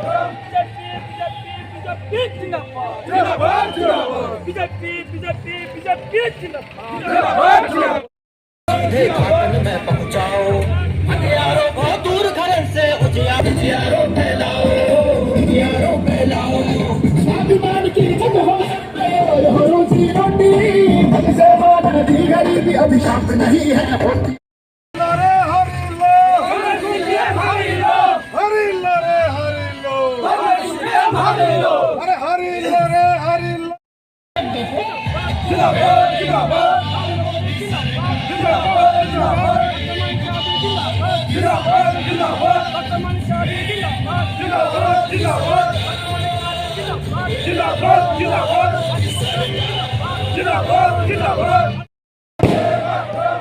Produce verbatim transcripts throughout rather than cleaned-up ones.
BJP, BJP, BJP जिंदाबाद। जिंदाबाद, जिंदाबाद। बीजेपी, बीजेपी, बीजेपी जिंदाबाद। जिंदाबाद, जिंदाबाद। घाटन में पहुंचाओ हथियारों को दूर घर से, उजियार उजियारों फैलाओ, उजियारों फैलाओ। स्वाभिमान की जंग हो सकते हो, रोजी रोटी, मन से माना दी गरीबी अभिशाप नहीं है।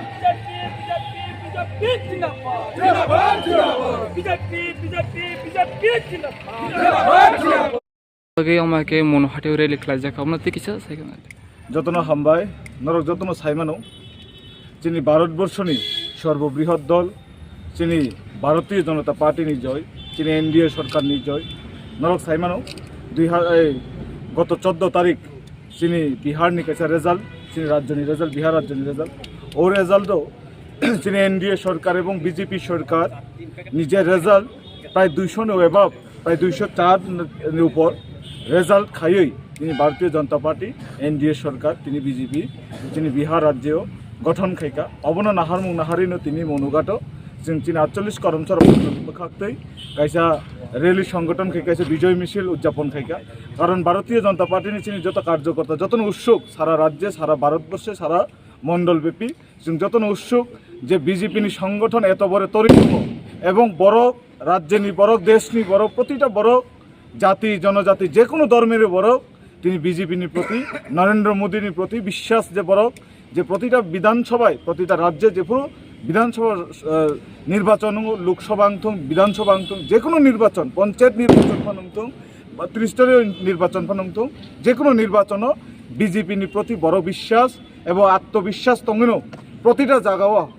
बीजेपी, बीजेपी, बीजेपी जिंदाबाद। बीजेपी, बीजेपी, बीजेपी जिंदाबाद। Bagwi wngma khe Mono hatio rally khlaijak kha, omo tei kisa sai khna. Jotono hambai, norok jotono sai mano. Chini Bharatborsoni sorbo brihot dol, chini Bharatiya Janata Party ni joy, chini N D A sorkar ni joy. Norok sai mano, dui ha-, ei, goto choddo tarik chini Bihar ni kaisa result, chini rajyo ni result, Bihar rajyo ni result. O result o chini N D A sorkar ebong B J P sorkar ni je result, prai duisho ni above, prai duisho char ni upor result khaiwi tini Bharatiya Janata Party, N D A sorkar, tini B J P, chini Bihar rajyo gothon khaikha. Obono naharmung naharino tini Monugato chwng chini atchollish koromsor bwkhaktwi kaisa rally songgothon khai, kaisa Bijoy Misil udjapon khaikha. Karon Bharatiya Janata Party ni chini joto karjokorta, jotono utsuk, sara rajye, sara Bharatborshe, sara mondol bepi, chwng jotono utsuk je B J P ni songgothon eto bore tori tongo ebong borok rajyeni borok, deshni borok, protita borok, jati, jonojati, jekunu dhormoni borok tini B J P ni proti, Narendra Modi ni proti biswas je borok, je protita Bidhan Sabhai, protita rajye jephuru Bidhan Sabha, eh, nirbachon wngo, Lok Sabha wngthung, Bidhan Sabha wngthung, jekunu nirbachon, panchayat nirbachon phano wngthung, ba tristariyo nirbachon phano wngthung, jekunu nirbachono B J P ni proti borok biswas ebo atmobiswas tongwino protita jagao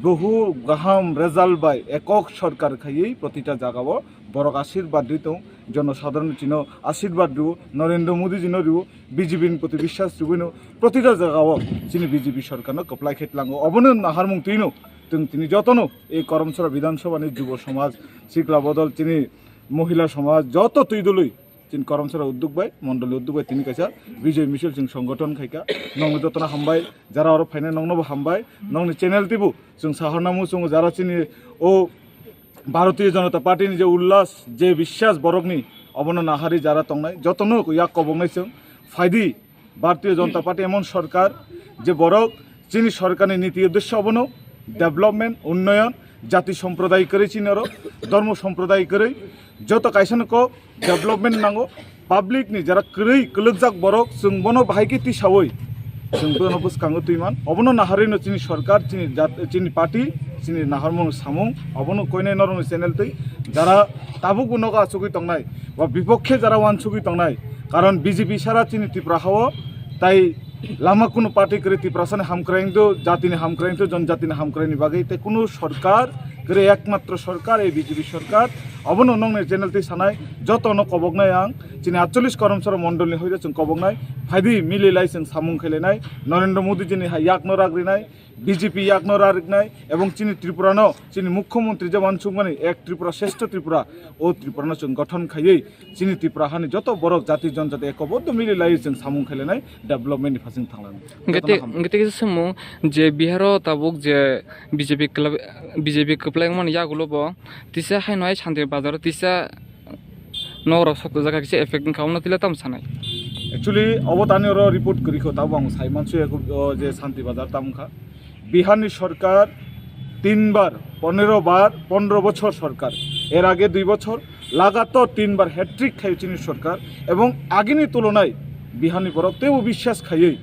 bohu gaham result bai ekok sorkar khaiwi protita jagao borok ashirbad rwi tong, jonosadharon chino ashirbad rwo, Narendra Modi jino rwo, B J P ni proti biswas rwino protita jagao chini B J P sorkarno kwplai khe tlango. Obono naharmung twino chwng tini jotono ei Karamsara Bidhan Sabha ni jubo somaj, sikla bodol, chini mohila somaj joto twi dului chini Karamsara udduk bai, mondoli udduk bai tini kaisa Bijoy Misil chwng songgothon khaikha. Nokno jotono hambai, jara oro phainai noknobo hambai. Nokni channel tibu chwng sahorna muchungo, jara chini o Bharatiya Janata Party ni je ullas, je biswas borokni, obono nahari jara tongnai, jotono yak koboknai chwng phaidi. Bharatiya Janata Party emon sorkar je borok chini sorkarni niti uddesho obono development, unnoyon, jati somproday kwrwi chini oro, dhormo somproday kwrwi, joto kaisano kok development nango, public ni jara kwrwi kwlwkjak borok chwng bono bahai khe tisawi chwng bono bwskango twiman. Obono naharino chini sorkar, chini jat-, chini party, chini naharmung samung, obono koinai norokni channel twi jara tabukbo nogo achugwi tongnai ba bipokhe jara uansugwi tongnai, karon B J P sara chini Tripura hao tai lama kunu party kwrwi Tiprasani hamkraino, jatini hamkraino, jonjatini hamkraini bagwi tei kunu sorkar kwrwi, ekmatro sorkar ei B J P sorkar. Obono nokni channel twi sanai jotono koboknai ang, chini atchollish Karamsara mondolni hoide chwng koboknai, phaidi mililai chwng samung khailainai, Narendra Modi jini hai yakno ragrinai, B J P yakno rariknai ebong chini Tripura no chini Mukhyamantri je uansukmani Ek Tripura Shreshtha Tripura, o Tripura no chwng gothon khaiwi chini Tripura hani joto borok jati jonjati ekoboddo mili laiwi chwng samung khailainai development ni phasing thanglainai. Hwnkhe tei, hwnkhe tei kisa swngmung je Bihar o tabuk je B J P kwlai-, B J P kwplai wngmani yagulo bo tisa haino hai Shanti Bazar o tisa nokrok sokjak kisa effect wngkha, omo tila tamo sanai? Actually, obo tani oro report kwrwi kho, tabuk ang sai mansuya kho, o, je Shanti Bazar tamo wngkha. Bihar ni sorkar tinbar, ponero bar, pondro bochor sorkar, er age dui bochor lagator tinbar hat-trick khai chini sorkar, ebong agini tulonai Bihar ni borok teibo biswas khaiwi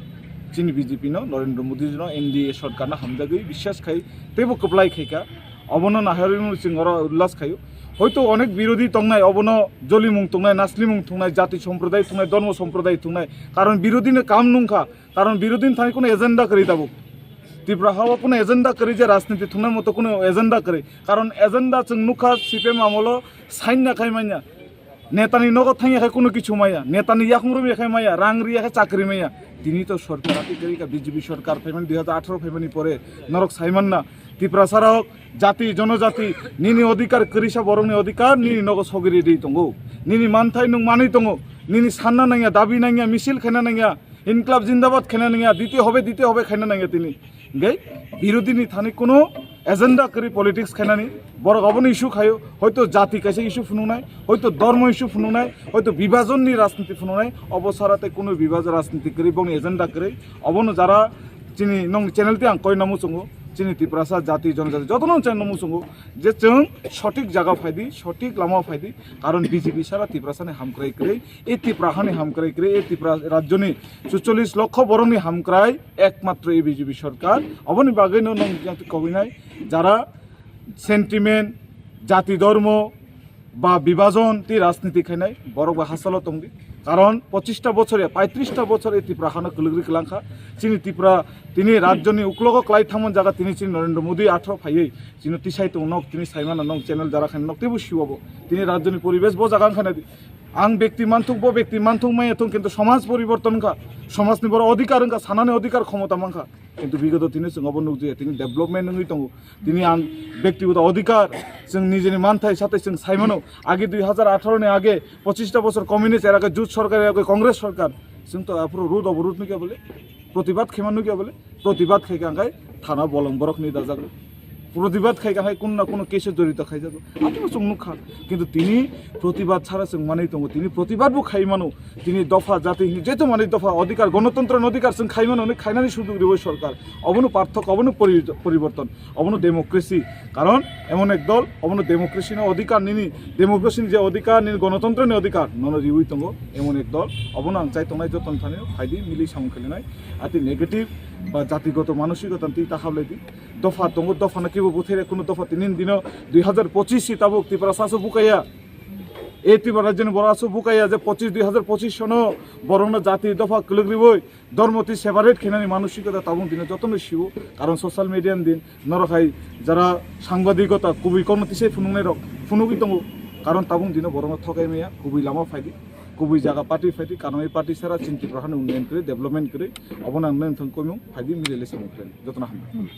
chini B J P no, Narendra Modi no, N D A sorkar no hamjagwi biswas khai teibo kwplai khaikha. Obono naharwi chwng oro ullas khaio. Hoito onek birodhi tongnai, obono jolimung tongnai, naslimung tongnai, jati somproday tongnai, dhormo somproday tongnai. Karon birodhi ni kam nungkha. Karon birodhi ni thani kuno agenda kwrwi tabuk. Tripura hao kuno agenda kwrwi je rajniti thungnai moto kuno agenda kwrwi. Karon agenda chwng nukha C P M amolo sainna khai manya. Netani nogo thangya khe kuno kichu maya, netani yakung rumya khe maya, rang riya khe chakri maya. Tini to sorkar ati kwrwi kha B J P sorkar phaimani dui hajar atharo phaimani pore norok saimanna Tiprasa rok jati jonojati nini odhikar kwrwisa borokni odhikar nini nogo sogiri di tongo. Nini manthai nwng manwi tongo. Nini sanna nangya, dabi nangya, misil khaina nangya, inklab zindabad khaina nangya, dite hobe, dite hobe khaina nangya tini. Hingke birodhini thani kuno agenda kwrwi politics khainani, borok obono issue khaio, hoito jati kaisa issue phunuknai, hoito dhormo issue phunuknai, hoito bibhajonni rajniti phunuknai, obo sara tei kuno bibhajon rajniti kwrwi bongni agenda kwrwi, obono jara chini nong channel tei ang koina muchungo, chini Tiprasa jati jonojati jotono channel muchungo, je chwng sothik jaga phaidi, sothik lama phaidi, karon B J P sara Tiprasani hamkrai kwrwi, e Tipra hani hamkrai kwrwi, e Tipra rajyoni chuchollis lokho borokni hamkrai ekmatro e B J P sorkar. Oboni bagwino nong jati kobinai jara sentiment, jati dhormo ba bibhajon tei rajniti khainai borok bai hastalo tongdi. Karon pochista bochor ya paitris ta bochor e Tipra hano kwlwgri kwlangkha. Chini Tipra tini rajyoni uklogo kwlai thangmani jaga tini chini Narendra Modi athro phaiwi chini tisai tong nok tini saimano nong channel jara khainai nok teibo siwobo. Tini rajyoni poribesh bo jaga wngkha nai di. Ang bekti manthuk, bo bekti manthuk maya thung, kintu somaj poriborton wngkha. Somajni borok odhikar wngkha, sanani odhikar khomota mankha. Kintu bigoto tini chwng obo nukjaya, tini development wngwi tongo. Tini ang bektigoto odhikar, chwng nijini manthai satwi chwng saimano. Age dui hajar atharo ni age, pochista bochor communist era ke jut sorkar, era ke Congress sorkar. Chwng to aphuru rud oborud nukya bole, protibad khaima nukya bole. Protibad khai kha, hwnkhe thana bolong borok ni dajak. Protibad khai kha, hai kuno na kuno case o jorito khaijago. Abono chwng nukha. Kintu tini protibad sara chwng manwi tongo. Tini protibad bo khai mano. Tini dopha jati hini jeto manwi dopha odhikar, gonotontro ni odhikar chwng khai mano, hwnwi khainani sujug ribo sorkar. Obono parthok, obono pori-, poriborton, obono democracy. Karon emon ek dol, obono democracy no odhikar nini, democracy ni je odhikar nini, gonotontro ni odhikar nono riwi tongo emon ek dol. Obono ang chai tongnai joto ni thani phaidi mili samung khelinai. Ati negative ba jatigoto manosikota twi ta khablai di. Dopha tongo, dopha no kibo buthaira, kuno dopha tini dino dui hajar pochis si tabuk Tiprasa aso bukaya. E Tipra rajyoni borok aso bukaya je pochis, dui hajar pochis sono borokno jati dopha kwlwk riwi dormo twi separate khainani manosikota tabuk dino jotono siwo. Karon social media ni din norok hai jara sangbadigota kubui kokno tisai phunuknai rok phunugwi tongo. Karon tabuk dino borokno thokai maya, kubui lama phaidi, kubui jaga party phaidi, karon ei party sara chini Tipra hani unnayan kwrwi, development kwrwi, obono ang nang thang komung phaidi milele samung kwrwi. Jotono hambai.